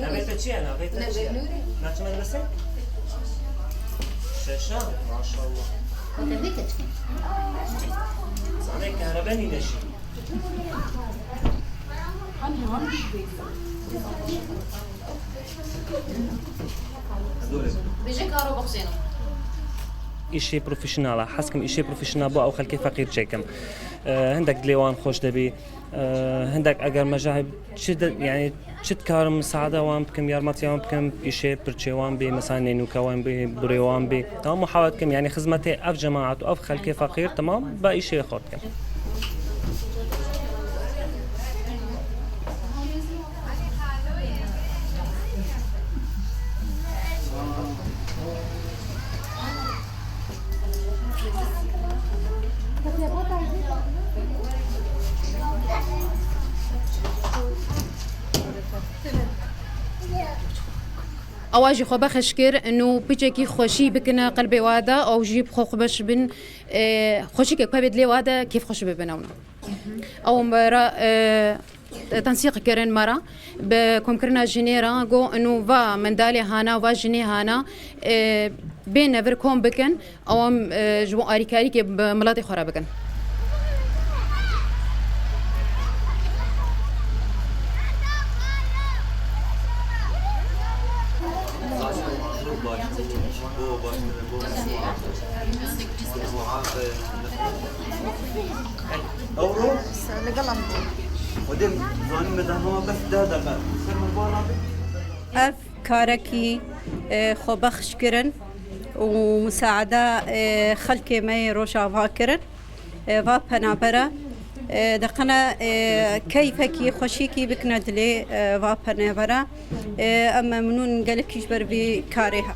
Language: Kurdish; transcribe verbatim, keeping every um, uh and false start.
Navê te çi ye? Navê te çi ye? Nûrê. Nûrê. Naçe medrese? Şeşan, maşallah. Xwe te vê keçkî. Zanê kehrebe nîne jî. Bêje karo bixuzênim. Îşê profesyonel e. Hez kim îşê profesyonel bo ew xelkê feqîr çêkim. E, hindek dilê wan xweş dibî. E, hindek eger me jahê çi de, yani çi dikarim misaade wan bikim, yarmatiya wan bikim, îşê pirçê wan bî, mesela nênûke wan bî, birê wan bî. Tamam, muhawet kim, yani xizmetê ev cemaat û ev xelkê feqîr, tamam, be îşê xwe bikim. Ewa jî xwe bexş kir, nû piçekî xweşî bikine qelbê wa de, ew jî bi xwe xwebeş bin, e, xweşikek pevê dilê wa de kêfxweş bibin ewna. Ew me re, e, tensîq kirin me re, bi komkirina jinê re, got, nû va mendalê hana, va jinê hana, e, bêne vir kom bikin, ew em, e, ji bo alîkarîkê bi miletê xwe re bikin. Ewro? Li gel em. Xwedê zanî me dahma bes deh deqe. Ser me bar nabe. Ev karekî, e, xwe bexş kirin û musaada, e, xelkê me yê Rojava kirin. E, va penabere, e, deqene, e, keyfekî, xweşîkî bikine dilê, e, va penabere. E, em memnûn gelekî ji ber vî karê he.